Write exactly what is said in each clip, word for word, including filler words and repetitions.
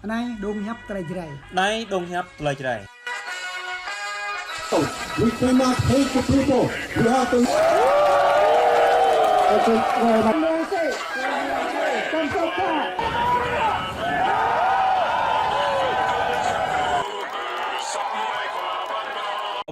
Anai dŏng hiăp tơlơi Jrai. Anai dŏng hiăp tơlơi Jrai. We cannot hate the people. We have to.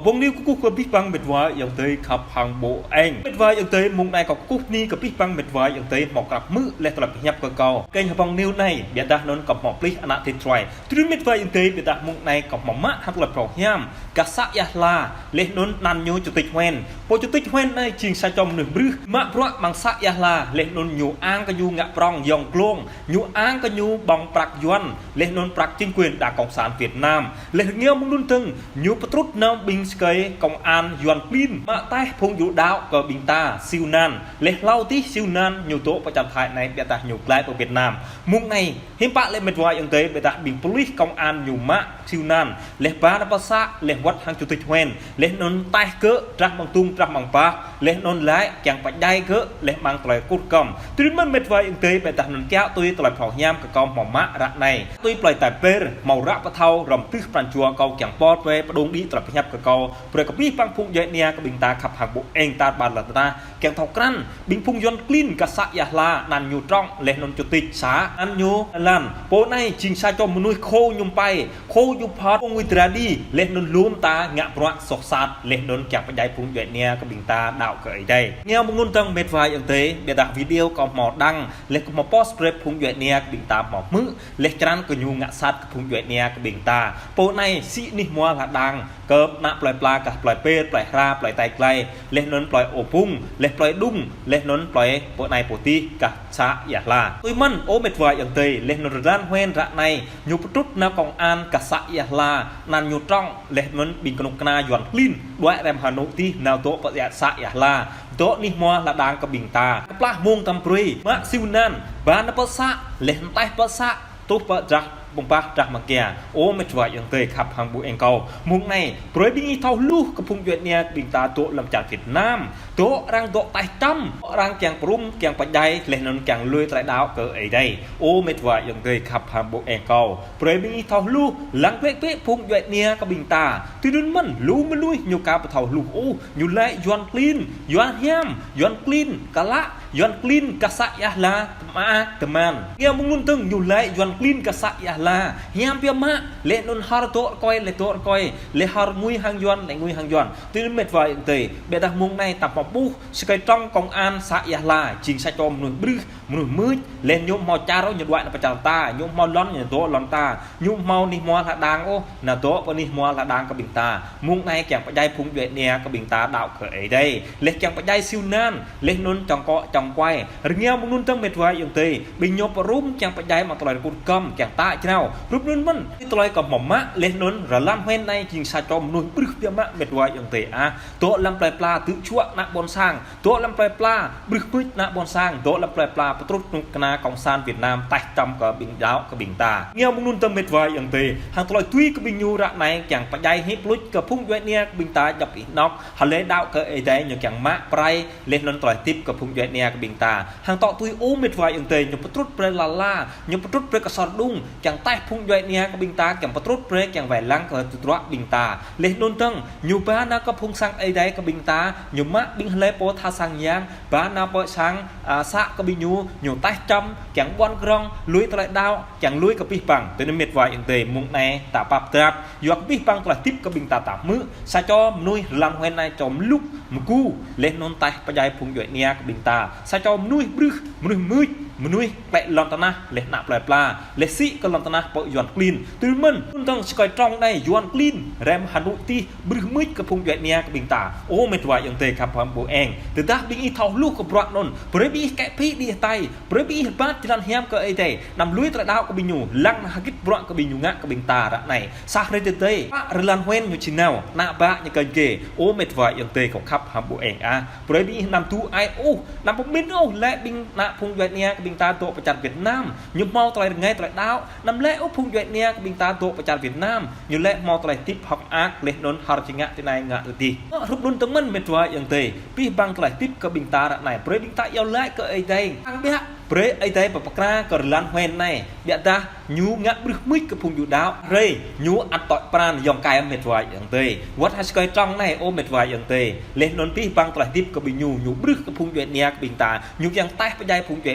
Hbông News kơkuh kơ abih bang mĕt wa ayŏng adơi khăp hăng ƀô eng. Mĕt wa ayŏng adơi, mông anai kâo kơkuh bơni kơ abih bang mĕt wa ayŏng adơi hmâo krăp hmư̆ laih tơlơi pơhiăp kơ kâo. Kênh Hbông News anai, biă dah anŭn kâo hmâo plih ană tĭt ruai. Tui anŭn mĕt wa ayŏng adơi, biă dah mông anai kâo hmâo mă hăng tơlơi phrâo hiam gah să Ia Hla, laih anŭn anăn ñu Chủ tịch huyện. Pô Chủ tịch huyện anai jing sa čô mơnuih brưh, mă bruă amăng să Ia Hla, laih anŭn ñu ang kơ ñu ngă prŏng yŏng glông, ñu ang kơ ñu ƀơ̆ng prăk Yuan, laih anŭn prăk chính quyền Đảng Cộng sản Việt Nam. Laih rơngiao mơ̆ng anŭn dơ̆ng, ñu pơtrŭt nao ƀing sơkơi công an Yuan klin, mă taih phung djuai đaŏ kơ ƀing ta, siu nan. Laih hlâo adih siu nan, ñu dŏ pơ čar Thái anai, biă dah ñu glaĭ pơ Việt Nam. Mông anai, hiư̆m pă lĕ mĕt wa ayŏng adơi, biă dah ƀing pôlis công an ñu mă siu nan, laih ba nao pơ să, laih wơ̆t hăng Chủ tịch huyện, laih anŭn taih gơ̆, drah amăng tŭng, drah amăng bah, laih anŭn laĭ kiăng pơdjai gơ̆, laih amăng tơlơi kơkuh kơkăm. Tui anŭn mơ̆n mĕt wa ayŏng adơi, biă dah anŭn kiaŏ tui tơlơi phrâo hiam kơ kâo hmâo mă ră anai. Tui plơi Tây Pêr, hmâo ră pơthâo, hrŏm tưh pran jua kâo kiăng pơr brơi pơdŏng đĭ tơlơi pơhiăp kơ kâo. Brơi kơ abih bang phung djuai ania kơ ƀing ta khăp hăng ƀô eng tar ƀar lŏn tơnah kiăng thâo krăn, ƀing phung Yuan klin gah să Ia Hla, anăn ñu Trong, laih anŭn Chủ tịch xã, anăn ñu Lan. Pô anai jing sa čô mơnuih khô ñu pai, khô ñu phŏt, khô ñu dra đĭ, laih anŭn lŏm ta ngă bruă soh sat, laih anŭn kiăng pơdjai phung djuai ania kơ ƀing ta đaŏ kơ Ơi Adai. Rơngiao mơ̆ng anŭn dơ̆ng mĕt wa ayŏng adơi, biă dah video kâo hmâo đăng, laih kâo hmâo post brơi phung djuai ania kơ ƀing ta hmâo hmư̆, laih črăn kơ ñu ngă sat kơ phung djuai ania kơ ƀing ta. Pô anai sĭ anih hmua hla đang kơ ană plơi pla gah plơi Pêr, plơi Hra, plơi Tai Glai, laih anŭn plơi Ô Pung, laih plơi Đung, laih anŭn plơi pô anai pô adih gah să Ia Hla. Tui mơ̆n, ơ mĕt wa ayŏng adơi, laih anŭn rơlan huyện ră anai, ñu pơtrŭt nao công an gah să Ia Hla, anăn ñu Trong, laih anŭn ƀing kơnuk kơna Yuan klin, đuaĭ rem Hà Nội adih nao dŏ pơ să Ia Hla, dŏ anih hmua hla đang kơ ƀing ta. Kơplah mông tơm brơi, mă siu nan, ba nao pơ să, laih anŭn taih pơ să, truh pơ drah amăng bah drah amăng kia. Ơ mĕt wa ayŏng adơi khăp hăng ƀô eng kâo. Mông anai, brơi ƀing ih thâo hluh kơ phung djuai ania kơ ƀing ta dŏ lăm čar Việt Nam. Dŏ arăng dŏ taih čăm, dŏ arăng kiăng pơrŭm, kiăng pơdjai, laih anŭn kiăng lui tơlơi đaŏ kơ Ơi Adai. Ơ mĕt wa ayŏng adơi khăp hăng ƀô eng kâo. Brơi ƀing ih thâo hluh, lăng bĕ bĕ phung djuai ania kơ ƀing ta. Tui anŭn mơ̆n, lu mơnuih ñu aka ƀu thâo hluh ôh, ñu laĭ Yuan klin, Yuan hiam, Yuan klin, klă, Yuan klin gah să Ia Hla, tơmă tơman. Rơngiao mơ̆ng anŭn dơ̆ng ñu laĭ Yuan klin gah să Ia Hla, hiam biă mă, laih anŭn hor dŏ rơkơi, laih dŏ rơkơi, laih hor ngui hăng Yuan, laih ngui hăng Yuan. Tui anŭn mĕt wa ayŏng adơi, biă dah mông anai ta hmâo ƀuh, sơkơi Trong công an să Ia Hla, jing sa čô mơnuih brưh, mơnuih mưč, laih ñu hmâo čar ñu đuaĭ nao pơ čar ta, ñu hmâo lŏn ñu dŏ lŏn ta, ñu hmâo anih hmua hla đang ôh, nao dŏ pơ anih hmua hla đang kơ ƀing ta. Mông anai kiăng pơdjai phung djuai ania kơ ƀing ta đaŏ kơ Ơi Adai. Laih kiăng pơdjai siu nan, laih anŭn čŏng kŏ čŏng kuai. Rơngiao mơ̆ng anŭn dơ̆ng mĕt wa ayŏng adơi, ƀing ñu pơrŭm kiăng pơdjai amăng tơlơi kơkuh kơkăm, kiăng tă jrao. Rup anŭn mơ̆n, tơlơi kâo hmâo mă, laih anŭn rơlan huyện anai jing sa čô mơnuih brưh biă mă mĕt wa ayŏng adơi ah. Dŏ lăm plơi pla tư̆ čuă ană ƀôn sang, dŏ lăm plơi pla brưh mưč ană ƀôn sang, dŏ lăm plơi pla pơtrŭt kơnuk kơna cộng sản Việt Nam taih čăm kơ ƀing đaŏ kơ ƀing ta. Rơngiao mơ̆ng anŭn dơ̆ng mĕt wa ayŏng adơi, hăng tơlơi tui kơ ƀing ñu ră anai kiăng pơdjai hĭ pluč kơ phung djuai ania kơ ƀing ta djŏp anih anŏk, hlơi đaŏ kơ Ơi Adai ñu kiăng mă prai, laih anŭn tơlơi tĭp kơ phung djuai ania kơ ƀing ta. Hăng tŏ tui ơ mĕt wa ayŏng adơi, ñu pơtrŭt brơi lăn la, ñu pơtrŭt brơi kơ sor đung, kiăng taih phung djuai ania kơ ƀing ta, kiăng pơtrŭt brơi, kiăng wai lăng kơ tơdruă ƀing ta. Laih anŭn dơ̆ng, ñu ba nao kơ phung sang Ơi Adai kơ ƀing ta, ñu mă ƀing hlơi pô tha sang yang, ba nao pơ sang, a, să kơ ƀing ñu, ñu taih čăm, kiăng ƀuăn grŏng, lui tơlơi đaŏ, kiăng lui kơ abih bang. Tui anŭn mĕt wa ayŏng adơi, mông anai ta pap drap, yua kơ abih bang tơlơi tĭp kơ ƀing ta ta hmư̆, sa čô mơnuih rơlan huyện anai čô mlŭk, mơgu, laih anŭn taih pơdjai phung djuai ania kơ ƀing ta. Sa čô mơnuih brưh, mơnuih mưč, mơnuih klĕ lŏn tơnah, laih ană plơi pla, laih sĭ kơ lŏn tơnah pơ Yuan klin. Tui anŭn mơ̆n, anŭn dơ̆ng sơkơi Trong anai Yuan klin, rem Hà Nội adih, brưh mưč kơ phung djuai ania kơ ƀing ta. Ơ mĕt wa ayŏng adơi khăp hăng ƀô eng. Tơdah ƀing ih thâo hluh kơ bruă anŭn, brơi ƀing ih kĕ phĭ đĭ hơtai, brơi ƀing ih rơbat jơlan hiam kơ Ơi Adai, anăm lui tơlơi đaŏ kơ ƀing ñu, lăng hơgĕt bruă kơ ƀing ñu ngă kơ ƀing ta ră anai. Sa hrơi tơdơi, pă rơlan huyện ñu či nao, ană bă ñu kơnh kê. Ơ mĕt wa ayŏng adơi kâo khăp hăng ƀô eng ah. Brơi ƀing ih anăm tŭ ai ôh, anăm pơmĭn ôh, laĭ ƀing ană phung djuai ania kơ ƀing ta dŏ pơ čar Việt Nam, ñu hmâo tơlơi rơngai tơlơi đaŏ, anăm laĭ ôh phung djuai ania kơ ƀing ta dŏ pơ čar Việt Nam, ñu laĭ hmâo tơlơi tĭp hơ̆k mơak, laih anŭn hor či ngă tui anai ngă tui adih. Rup anŭn dơ̆ng mơ̆n mĕt wa ayŏng adơi, abih bang tơlơi tĭp kơ ƀing ta ră anai, brơi ƀing ta iâu laĭ kơ Ơi Adai. Hăng biă, Brơi Ơi Adai pơkra kơ rơlan Huen anai, biă dah ñu ngă brưh mưč kơ phung djuai đaŏ. Hrơi ñu ăt tơ̆i pran yŏng kai mĕt wa ayŏng adơi. Wơ̆t hơskai trong anai, ơ mĕt wa ayŏng adơi. Laih anŭn pih pang tơlơi hơdip kơ ƀing ñu, ñu brưh kơ phung djuai ania kơ ƀing ta. Ñu kiăng taih pơdjai phung djuai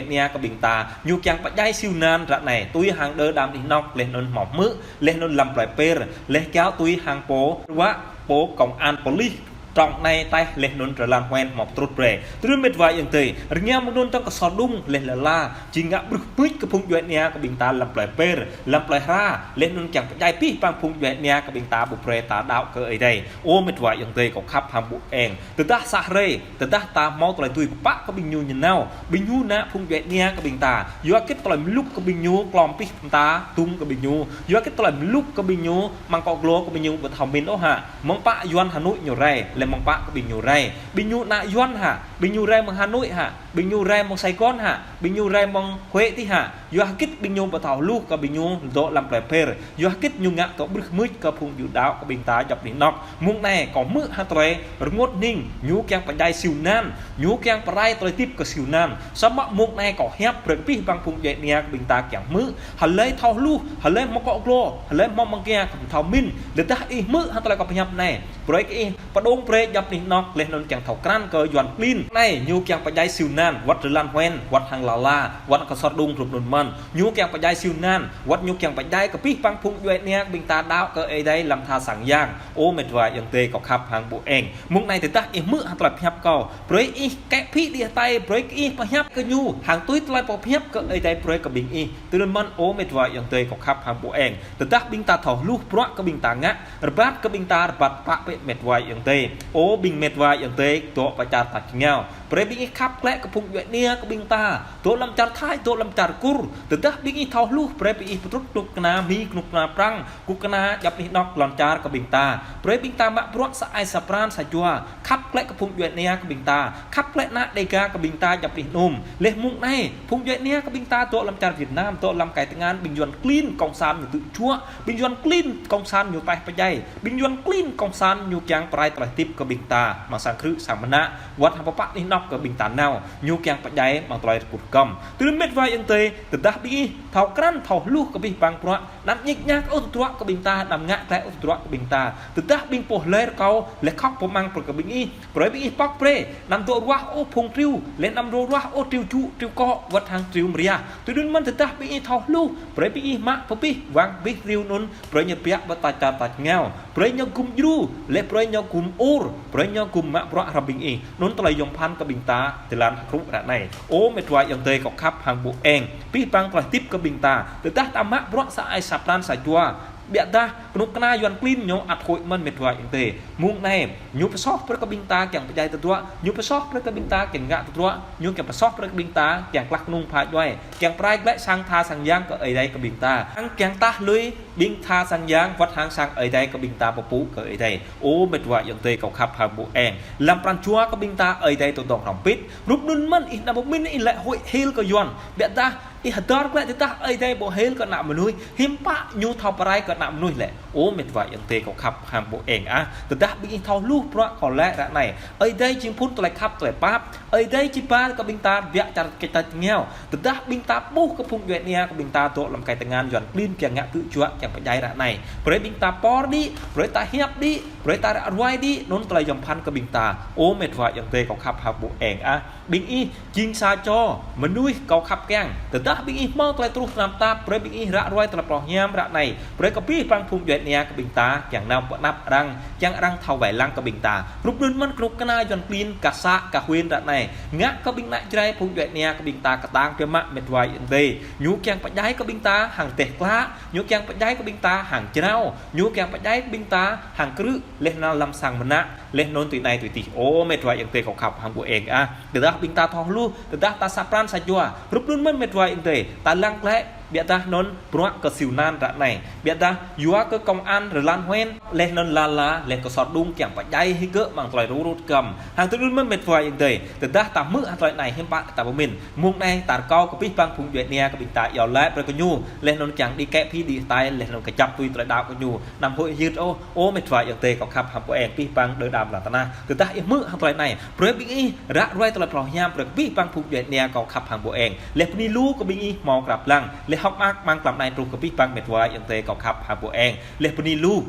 ania kơ ƀing ta. Ñu kiăng pơdjai siu nan ră anai. Tui hăng đơ đam anih anŏk, laih anŭn hmâo hmư̆, laih anŭn lăm plơi Per, laih kiaŏ tui hăng pô, wă pô công an polis trong anai taih laih anŭn rơlan Huen hmâo pơtrut brơi. Tui anŭn mĕt wa ayŏng adơi, rơngiă mơ̆ng anŭn tơ̆ng kơ Sơdung laih lơla, či ngă brưh mưč kơ phung djuai ania kơ ƀing ta lăm plơi Per, lăm plơi Hra, laih anŭn kiăng pơdjai pih pang phung djuai ania kơ ƀing ta ƀu brơi ta đaŏ kơ Ơi Adai. Ơ mĕt wa ayŏng adơi kâo khăp hăng ƀu eng. Tơdah sa hrơi, tơdah ta hmâo tơlơi tui pơpă kơ ƀing ñu ñu nao, ƀing ñu nă phung djuai ania kơ ƀing ta. Yua hơgĕt tơlơi mlŭk kơ ƀing ñu klom pih ta tum kơ ƀing ñu. Yua hơgĕt tơlơi mlŭk kơ ƀing ñu, mơ̆ng akŏ glô kơ ƀing ñu ƀu thâo min ôh hă. Mơ̆ng pă Yuan Hà Nội ñu rai, laih mơ̆ng pă kơ ƀing ñu rai. Ƀing ñu nă Yuan hă, ƀing ñu rai mơ̆ng Hà Nội hă, ƀing ñu rai mơ̆ng Sài Gòn hă, ƀing ñu rai mơ̆ng Huế tih hă. Yua hơgĕt ƀing ñu ƀu thâo hluh kơ ƀing ñu dŏ lăm plơi Per. Yua hơgĕt ñu ngă tŏ brưh mưč kơ phung djuai đaŏ kơ ƀing ta djŏp anih anŏk. Mơ̆ng anai kâo hmư̆ hăng tơlơi rơngot hning, ñu kiăng pơdjai siu nan, ñu kiăng pơrai tơlơi hơdip kơ siu nan. Samơ̆ mơ̆ng anai kâo hiăp brơi kơ pih pang phung djuai ania kơ ƀing ta kiăng hmư̆, hlơi thâo hluh, hlơi mơ̆ng akŏ glô, hlơi mơ̆ng măng kia kơ thâo min, tơdah ih hmư̆ hăng tơlơi kâo pơhiăp anai. Brơi kơ ih pơdŏng brơi djŏp anih anŏk laih anŭn kiăng thâo krăn kơ Yuan klin. Anai ñu kiăng pơdjai siu nan, wơ̆t rơlan Huen, wơ̆t hăng lơla, wơ̆t kơ Sơdung rup anŭn mơ̆n. Ñu kiăng pơdjai siu nan, wơ̆t ñu kiăng pơdjai kơ pih pang phung djuai ania kơ ƀing ta đaŏ kơ Ơi Adai lăm tha sang yang. Ơ mĕt wa ayŏng adơi kâo khăp hăng ƀu eng. Mơ̆ng anai tơdah ih hmư̆ hăng tơlơi pơhiăp kâo, brơi ih kĕ phĭ đĭ hơtai, brơi kơ ih pơhiăp kơ ñu hăng tui tơlơi pơhiăp kơ Ơi Adai brơi kơ ƀing ih. Tui anŭn mơ̆n ơ mĕt wa ayŏng adơi kâo khăp hăng ƀu eng. Tơdah ƀing ta thâo hluh bruă kơ ƀing ta ngă, rơbat kơ ƀing ta rơbat pă pĕ mĕt wa ayŏng adơi. Ơ ƀing mĕt wa ayŏng adơi, dŏ pơ čar tač rơngiao. Brơi ƀing ih khăp klĕ kơ phung djuai ania kơ ƀing ta. Dŏ lăm čar Thai, dŏ lăm čar Kur. Tơdah ƀing ih thâo hluh, brơi ƀing ih pơtrut kơnuk kơna Mi, kơnuk kơna Prăng, kơnuk kơna djŏp anih anŏk lŏn čar kơ ƀing ta. Brơi ƀing ta mă bruă sa ai sa pran sa jua. Khăp klĕ kơ phung djuai ania kơ ƀing ta. Khăp klĕ nă Đêga kơ ƀing ta djŏp anih anŭm. Laih mơ̆ng anai, phung djuai ania kơ ƀing ta dŏ lăm čar Việt Nam, dŏ lăm kai tơngan, ƀing Yuan klin kông san ñu tŭ juă. Ƀing Yuan klin kông san ñu taih pơdjai. Ƀing Yuan klin kông san ñu kiăng pơrai tơlơi hơdip kơ ƀing ta. Mơ̆ng sang krư̆ sang mơnă, wơ̆t hăng pơpă anih anŏk kơ ƀing ta nao, ñu kiăng pơdjai mơ̆ng tơlơi rơkut kơm. Tui anŭn mĕt wa ayŏng adơi, tơdah ƀing ih thâo krăn thâo hluh kơ pih pang bruă, anăm ñik ñak ôh tơdruă kơ ƀing ta, anăm ngă klĕ ôh tơdruă kơ ƀing ta. Tơdah ƀing pô hlơi rơkâo, laih khŏk pơmăng brơi kơ ƀing ih, brơi ƀing ih pŏk brơi, anăm dŏ ruah ôh phung triu, laih anăm dŏ ruah ôh triu čŭ, triu kŏ, wơ̆t hăng triu mơriah. Tui anŭn mơ̆n tơdah ƀing ih thâo hluh, brơi ƀing ih mă pơpih, wang pơpih triu anŭn, brơi ñu biă ƀơi ta čar tač rơngiao. Brơi ñu gum djru, laih brơi ñu gum ur, brơi ñu gum mă bruă hrŏm ƀing ih. Anŭn tơlơi yôm phăn kơ ƀing ta, tơlan hơkrŭ ră anai. Ơ mĕt wa ayŏng adơi kâo khăp hăng ƀu eng. Pih pang tơlơi hơdip kơ ƀing ta. Tơdah ta mă bruă sa ai sa pran sa jua. Biă dah, kơnuk kơna Yuan klin ñu ăt huĭ mơ̆n mĕt wa ayŏng adơi. Mơ̆ng anai, ñu pơsoh brơi kơ ƀing ta kiăng pơdjai tơdruă, ñu pơsoh brơi kơ ƀing ta kiăng ngă tơdruă, ñu kiăng pơsoh brơi kơ ƀing ta kiăng klah kơnung pha djuai, kiăng pơrai glĕ sang tha sang yang kơ Ơi Adai kơ ƀing ta. Hăng kiăng tah lui ƀing tha sang yang wơ̆t hăng sang Ơi Adai kơ ƀing ta pơpŭ kơ Ơi Adai. Ơ mĕt wa ayŏng adơi kâo khăp hăng ƀu eng. Lăm pran jua kơ ƀing ta Ơi Adai tơdŏng hrŏm pit. Rup anŭn mơ̆n ih anăm ƀu min ih lĕ huĭ hil kơ Yuan. Biă dah ih hơdơr glĕ tơdah Ơi Adai ƀu hil kơ ană mơnuih. Hiư̆m pă ñu thâo pơrai kơ ană mơnuih lĕ. Ơ mĕt wa ayŏng adơi kâo khăp hăng ƀu eng ah. Tơdah ƀing ih thâo hluh bruă kâo lĕ ră anai. Ơi Adai jing phŭn tơlơi khăp tơlơi pap. Ơi Adai či ba kơ ƀing ta biă čar kơ tač rơngiao. Tơdah ƀing ta ƀuh kơ phung djuai ania kơ ƀing ta dŏ lăm kai tơngan Yuan klin kiăng ngă tŭ juă kiăng pơdjai ră anai. Brơi ƀing ta pơr đĭ, brơi ta hiăp đĭ, brơi ta ră ruai đĭ, anŭn tơlơi yôm phăn kơ ƀing ta. Ơ mĕt wa ayŏng adơi kâo khăp hăng ƀu eng ah. Ƀing ih jing sa čô mơnuih kâo khăp kiăng. Tơdah ƀing ih hmâo tơlơi truh tơnap tap, brơi ƀing ih ră ruai tơlơi pơhiăp ră anai. Brơi kơ pih pang phung djuai ania kơ ƀing ta, kiăng nao pơ anăp arăng, kiăng arăng thâo wai lăng kơ ƀing ta. Rup anŭn mơ̆n kơnuk kơna Yuan klin, kơ să, kơ huyện ră anai. Ngă kơ ƀing ană Jrai phung djuai ania kơ ƀing ta kơtang biă mă mĕt wa ayŏng adơi. Ñu kiăng pơdjai kơ ƀing ta hăng teh klă, ñu kiăng pơdjai kơ ƀing ta hăng jrao, ñu kiăng pơdjai kơ ƀing ta hăng krư̆, laih anŭn lăm sang mơnă, laih anŭn tui anai tui adih. Ơ mĕt wa ayŏng adơi kâo khăp hăng ƀu eng ah. Tơdah ƀing ta thâo hluh, tơdah ta sa pran sa jua. Rup anŭn mơ̆n mĕt wa ayŏng adơi, ta lăng glĕ, Biă dah anŭn bruă kơ siu nan ră anai. Biă dah yua kơ công an rơlan huen, laih anŭn lala, laih kơ sor đung kiăng pơdjai hĭ gơ̆ mơ̆ng tơlơi rŭ rŭt kăm. Hăng tơdơi anŭn mơ̆n met wa ayŏng adơi. Tơdah ta hmư̆ hăng tơlơi anai hiư̆m pă ta pơmĭn. Mơ̆ng anai ta rơkâo kơ abih bang phung djuai ania kơ ƀing ta iâu laĭ brơi kơ ñu. Laih anŭn kiăng đĭ kĕ phi đĭ hơtai, laih anŭn kơjăp tui tơlơi đaŏ kơ ñu. Anăm huĭ hyưt ôh, ơ met wa ayŏng adơi kâo khăp hăng ƀô̆ eng abih bang đơ đam lŏn tơnah. Tơdah ih hmư̆ hăng tơlơi anai. Brơi ƀing ih ră ruai tơlơi phrâo hiam brơi kơ abih bang phung djuai ania kâo khăp hăng ƀô̆ eng. Laih bơni lu kơ ƀing ih hmâo krăp lăng. Laih hơ̆k mơak mơ̆ng tlam anai truh kơ abih bang met wa ayŏng adơi kâo khăp hăng ƀô̆ eng. Laih bơni lu.